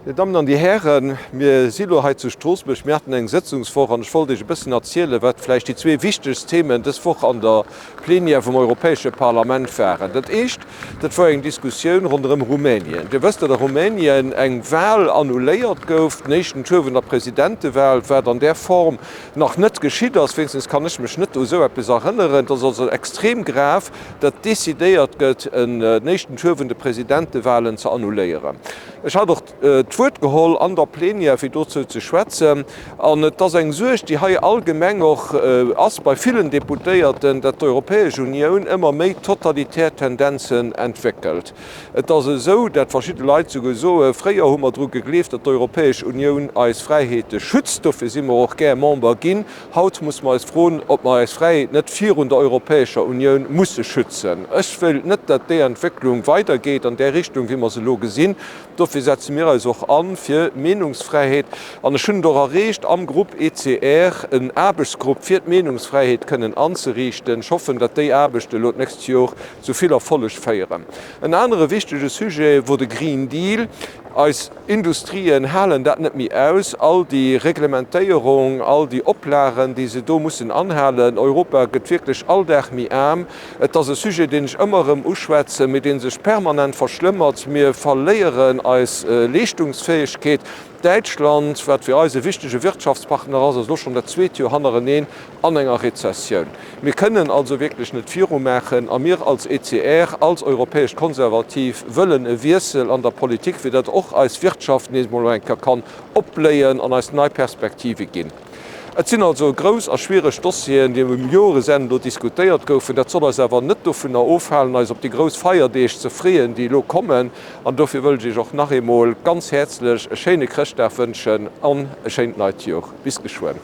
Dir Dammen an Dir Hären, mir si lo hei zu Stroossbuerg. Mir haten eng Sëtzungswoch an ech wollt Iech e bëssen erzielen, wat vläicht déi zwee wichtegst Themen dës Woch an der Plenière vum Europäesche Parlament waren. Dat éischt, dat wor eng Diskussioun ronderëm Rumänien. Dir wësst, datt a Rumänien eng Wahl annuléiert gouf, den éischten Tour vun der Presidentewahl, wat an där Form nach net geschitt ass, wéinstens kann ech mech net u sou eppes erënneren. Et ass also extrem grav, datt decidéiert gëtt, en éischten Tour vun de Presidentewahlen ze annuléieren. Ech hat och d'Wuert geholl an der Plenière, fir dozou ze schwätzen. An et ass eng Suerg, déi hei allgemeng och ass bei villen Deputéierten, datt d'Europäesch Unioun ëmmer méi totalitär Tendenzen entwéckelt. Et ass esou, datt verschidde Leit souguer soen, Fréier hu mer dru gegleeft, datt d'Europäesch Unioun eis Fräiheete schützt, dofir si mer och gär Member ginn. Haut muss mer eis froen, ob mer eis Fräiheet net virun der Europäescher Unioun musse schützen. Ech wéilt net, datt déi Entwécklung weidergeet an där Richtung, wéi mer se elo gesinn. Dofir setze mir eis och a fir Meenungsfräiheet. An ech hunn et och erreecht, am Grupp ECR en Aarbechtsgrupp fir d'Meenungsfräiheet kënnen anzeriichten. Ech hoffen, datt déi Aarbecht elo d'nächst Jor zu vill Erfolleg féieren. En anere wichtege Sujet wor de Green Deal. Eis Industrien halen dat net méi aus, all déi Reglementéierung, all déi Oplagen, déi se do mussen anhalen. Europa gëtt wierklech all Dag méi aarm. Et ass e Sujet, deen ech ëmmer erëm uschwätzen, mee dee sech permanent verschlëmmert. Mir verléieren eis Leeschtungsfäegkeet. Däitschland, wat fir eis e wichtege Wirtschaftspartner ass, ass elo schonn dat zweet Joer hannereneen an enger Rezessioun. Mir kënnen also wierklech net virumaachen a mir als ECR, als Europäesch Konservativ wëllen e Wiessel an der Politik, fir datt och eis Wirtschaft nees emol eng Kéier kann opbléien an eis nei Perspektive ginn. Et sinn also grouss a schwiereg Dossieren, déi um Joresenn elo diskutéiert goufen. Dat soll eis awer net dovunner ofhalen, eis op déi grouss Feierdeeg ze freeën, déi elo kommen. An dofir wëll ech Iech och nach eemol ganz häerzlech e schéine Chrëschtdag wënschen an e schéint neit Jor. Bis geschwënn.